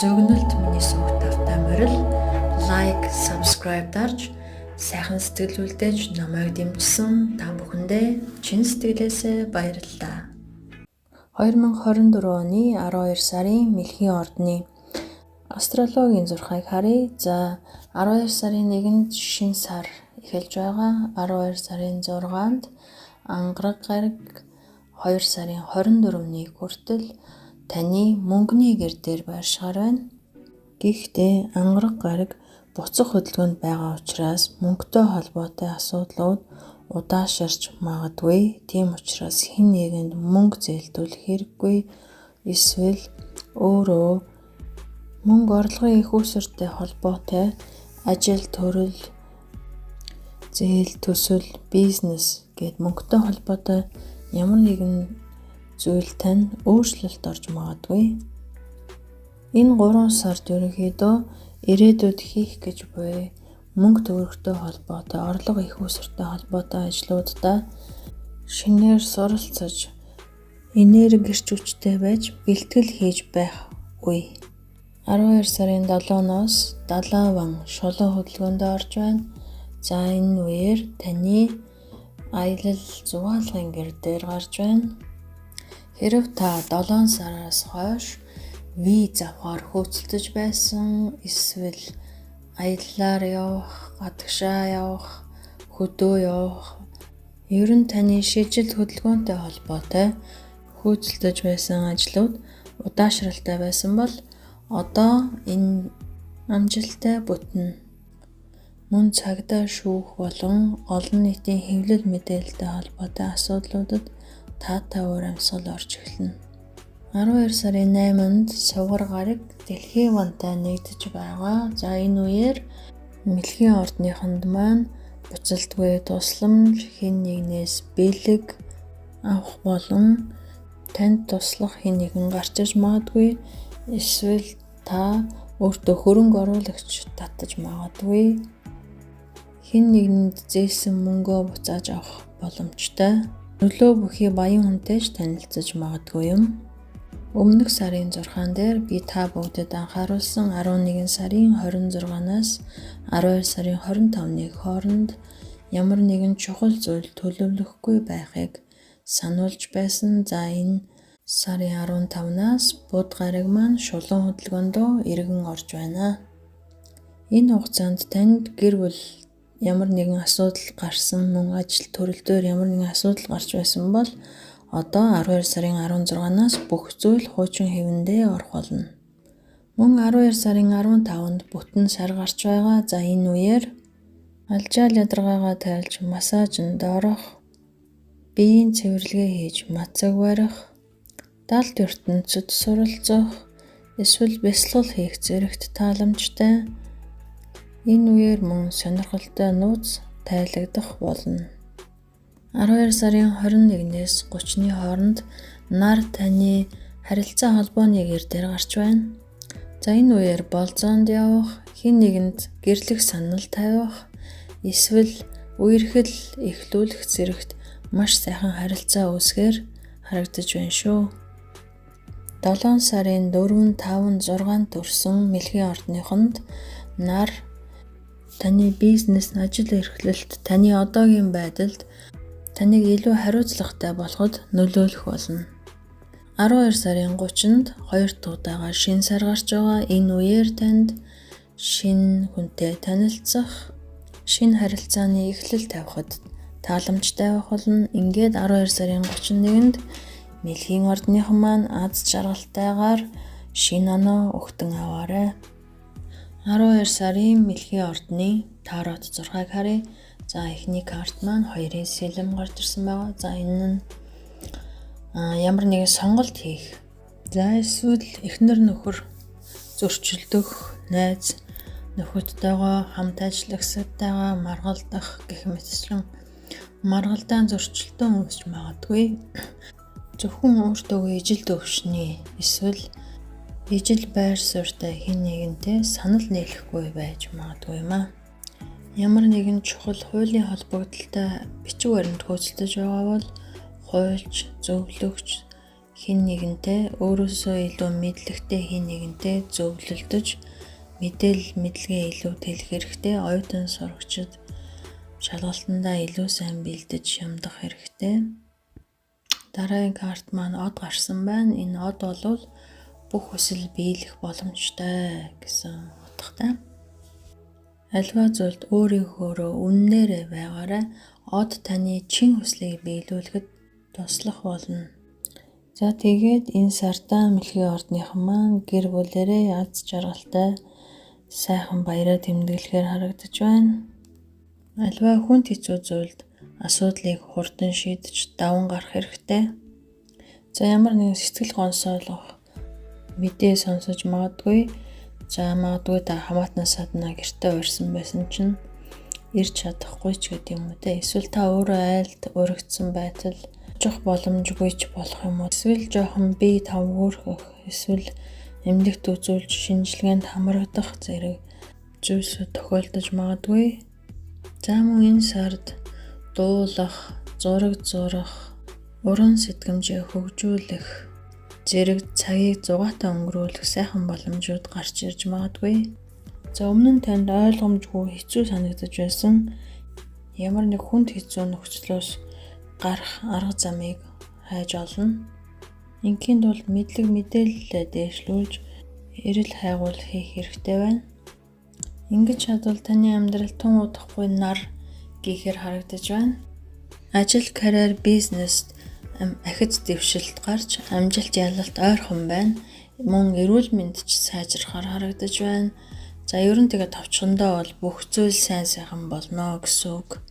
Зөгнөлт миний сувг тавтай морил лайк, subscribe дарж сайхан сэтгэл үлдээж намайг дэмжсэн та бүхэндээ чин сэтгэлээсээ баярлалаа. 2024 оны 12 сарын Мэлхийн ордны астрологийн зурхайг харъя. За, 12 сарын 1-нд шинэ сар эхэлж байгаа. 12 сарын 6-нд ангараг гараг, 2 сарын 24-ний хүртэл таны мөнгөний гэр дээр байршихаар байна. Гэхдээ ангараг гараг буцах хөдөлгөөнд байгаа учраас мөнгөтэй холбоотой асуудлууд удаашарч магадгүй. Тийм учраас хэн нэгэнд мөнгө зээлдүүлэх хэрэггүй. Эсвэл өөрөө мөнгө орлогын их үүсвэртэй холбоотой ажил, төрөл, зээл, төсөл, бизнес гээд мөнгөтэй холбоотой ямар нэгэн зүйл тань өөрчлөлт орж магадгүй. Энэ 3 сард ерөнхийдөө ирээдүйд хийх гэж буй мөнгө төгрөгтэй холбоотой, орлого их үүсвэртэй холбоотой ажлууддаа шинээр суралцаж, энерги эрч хүчтэй байж бэлтгэл хийж байх үе. 12 сарын 7-ноос Далаван шулуун хөдөлгөөнд орж байна. За, энэ үеэр таны аялал зугаалгын гэр дээр гарч байна. Хэрэв та 7 сараас хойш виз авахар хөөцөлдөж байсан, эсвэл аяллаар явах, гадагшаа явах, хөдөө явах, ер нь таны шилжилт хөдөлгөөнтэй холбоотой хөөцөлдөж байсан ажлууд удаашралтай байсан бол одоо энэ амжилттай бүтнэ. Мөн цагдаа, шүүх болон олон нийтийн хэвлэл мэдээлэлтэй холбоотой асуудлуудад таатай уур амьсгал орж эхэлнэ. 12 сарын 8-нд Сугар гараг Дэлхийн вантай нэгдэж байгаа. За, энэ үеэр Мэлхийн ордныхонд маань буцалтгүй тусламж, хэн нэгнээс бэлэг авах болон танд туслах хэн нэгэн гарч ирж магадгүй. Эсвэл та өөртөө хөрөнгө оруулагч татаж магадгүй. Хэн нэгэнд зээлсэн мөнгөө буцааж авах боломжтой. Нөлөө бүхий баян хүнтэй ч танилцаж магадгүй юм. Өмнөх сарын 6 дээр би та бүгдэд анхааруулсан 11 сарын 26-наас 12 сарын 25-ны хооронд ямар нэгэн чухал зүйл төлөвлөхгүй байхыг сануулж байсан. За, энэ сарын 15-наас Буд гараг маань шулуун хөдөлгөөндөө эргэн орж байна. Энэ хугацаанд танд гэр бүл ямар нэгэн асуудал гарсан, мөн ажил төрөл дээр ямар нэгэн асуудал гарч байсан бол одоо 12 сарын 16-наас бүх зүйл хуучин хэвэндээ орох болно. Мөн 12 сарын 15-нд бүтэн сар гарч байгаа. За, энэ үеэр алжаал ядаргаагаа тайлж массажинд орох, биеийн цэвэрлэгээ хийж мацаг барих, далд ертөнцид суралцах, эсвэл бясалгал хийх зэрэгт тааламжтай. Энэ үеэр мөн сонирхолтой нууц тайлагдах болно. 12 сарын 21-ээс 30-ны хооронд нар таны харилцаа холбооны гэр дээр гарч байна. За, энэ үеэр болзоонд явах, хэн нэгэнд гэрлэх санал тавих, эсвэл үерхэл эхлүүлэх зэрэгт маш сайхан харилцаа үүсгээр харагдаж байна шүү. 7 сарын 4, 5, 6-нд төрсэн Мэлхийн ордныхонд нар таны бизнес, ажил эрхлэлт, таны одоогийн байдалд таныг илүү хариуцлагатай болоход нөлөөлөх болно. 12 сарын 30-нд 2 дахь удаага шинэ сар гарч байгаа. Энэ үеэр танд шинэ хүнтэй танилцах, шинэ харилцааны эхлэл тавихад тааламжтай байх болно. Ингээд 12 сарын 31-нд Мэлхийн ордныхан маань аз жаргалтайгаар шинэ оноо өгтөн аваарай. 12 сарын Мэлхийн ордны тарот зурхайг харъя. За, эхний карт маань хоёрын сэлэм гарч ирсэн байгаа. За, энэ нь ямар нэгэн сонголт хийх. За, эсвэл эхнэр нөхөр зөрчилдөх, найз нөхөдтэйгоо, хамт ажиллагсадтайгаа маргалдах гэх мэтчлэн маргалдаан зөрчилдөөн үүсч магадгүй. Зөвхөн өөртөө ижил төвшний эсвэл ижил байр суурьтай хэн нэгэнтэй санал нийлэхгүй байж магадгүй юм аа. Ямар нэгэн чухал хуулийн холбогдолтой бичиг баримт хөөцөлдөж байгаа бол хуульч, зөвлөгч хэн нэгэнтэй, өөрөөсөө илүү мэдлэгтэй хэн нэгэнтэй зөвлөлдөж мэдээлэл мэдлэгээ илүү тэлэх хэрэгтэй. Оюутан сурагчид шалгалтандаа илүү сайн бэлдэж шямдах хэрэгтэй. Дараагийн карт маань од гарсан байна. Энэ од бол бүх хүсэл биелэх боломжтой гэсэн утгатай. Альва зүйлд өөрийнхөөрөө үннээрээ байгаарай. Од таны чин хүслийг биелүүлэхэд туслах болно. За тэгээд энэ сардаа мэлхийн ордныхан маань гэр бүлээрээ аз жаргалтай сайхан баяраа тэмдэглэхээр харагдаж байна. Альва хүнд хэцүү зүйлд асуудлыг хурдан шийдэж даван гарах хэрэгтэй. За ямар нэгэн сэтгэл гонсоолох мэдээ сонсож магадгүй. За магадгүй та хамаатан саднаа гэртээ урьсан байсан чинь ирж чадахгүй ч гэдэг юм уу те. Эсвэл та өөрөө айлд уригдсан байтал очих боломжгүй ч болох юм уу. Эсвэл жоохон бие тавгуурхах, эсвэл эмнэлэгт үзүүлж шинжилгээнд хамрагдах зэрэг зүйлсүүд тохиолдож магадгүй. За мөн энэ сард дуулах, зураг зурах, уран сэтгэмжээ хөгжүүлэх зэрэг цагийг зугаатай өнгөрүүлэх сайхан боломжууд гарч ирж магадгүй. За өмнө нь танд ойлгомжгүй хэцүү санагдаж байсан ямар нэг хүнд хэцүү нөхцлөөс гарах арга замыг хайж олно. Ингийн тулд мэдлэг мэдээлэлээ дээшлүүлж эрэл хайгуул хийх хэрэгтэй байна. Ингэж чадвал таны амьдрал тун удахгүй нар гихээр харагдаж байна. Ажил, карьер, бизнест ахиц дэвшилт гарч амжилт ялалт ойрхон байна. Мөн эрүүл мэнд ч сайжрахаар харагдаж байна. За ер нь тэгээ товчхондоо бол бүх зүйл сайн сайхан болно гэсэн үг.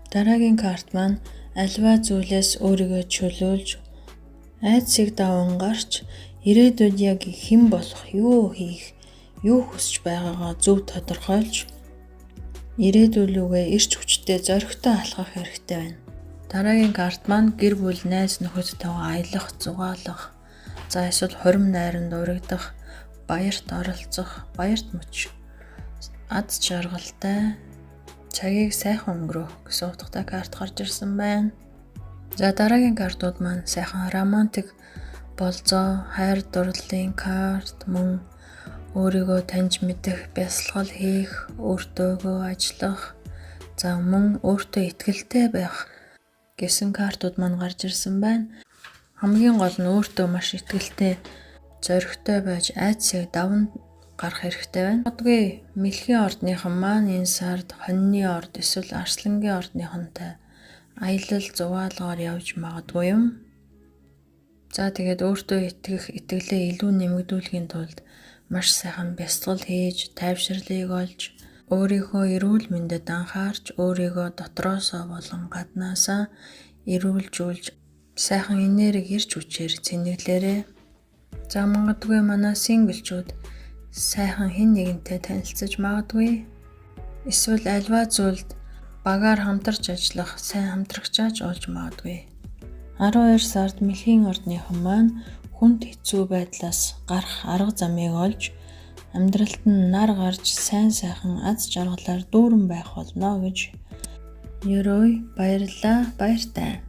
Дараагийн карт маань альва зүйлээс өөрийгөө чөлөөлж айдсыг даван гарч ирээдүйд яг хэн болох, юу хийх, юу хүсэж байгаагаа зөв тодорхойлж ирээдүй лүүгээ эрч хүчтэй зоригтой алхах хэрэгтэй байна. Дараагийн карт маань гэр бүл, найз нөхөдтэйгээ аялах, зугаалах, за эсвэл хурим найранд урагдах, баярт оролцох, баярт мөч, аз жаргалтай цагийг сайхан өнгөрөөх гэсэн утгатай карт гарч ирсэн байна. За дараагийн картууд маань сайхан романтик болзоо, хайр дурлалын карт, мөн өөрийгөө таньж мэдэх, бясалгал хийх, өөртөөгөө ажиллах, за мөн өөртөө итгэлтэй байх гэсэн картууд маань гарч ирсэн байна. Хамгийн гол нь өөртөө маш итгэлтэй, зоригтой байж айдсыг даван гарах хэрэгтэй байна. Магадгүй мэлхийн ордныхан маань энэ сард хоньны орд эсвэл арслангийн ордныхонтой аялал зугаалгаар явж магадгүй юм. За тэгээд өөртөө итгэх итгэлээ илүү нэмэгдүүлэхийн тулд маш сайхан бясалгал хийж, тайвширлыг олж, өөрийнхөө эрүүл мэндэд анхаарч, өөрийгөө дотроосоо болон гаднаасаа эрүүлжүүлж сайхан энерги эрч хүчээр цэнэглээрэй. За магадгүй манай single чүүд сайхан хэн нэгэнтэй танилцаж магадгүй. Эсвэл альва зүйлд багаар хамтарч ажиллах сайн хамтрагчаач олж магадгүй. 12 сард мэлхийн ордныхан маань хүнд хэцүү байдлаас гарах арга замыг олж амьдралд нь нар гарч сайн сайхан аз жаргалаар дүүрэн байх болно гэж ерөөе. Баярлалаа. Баяртай.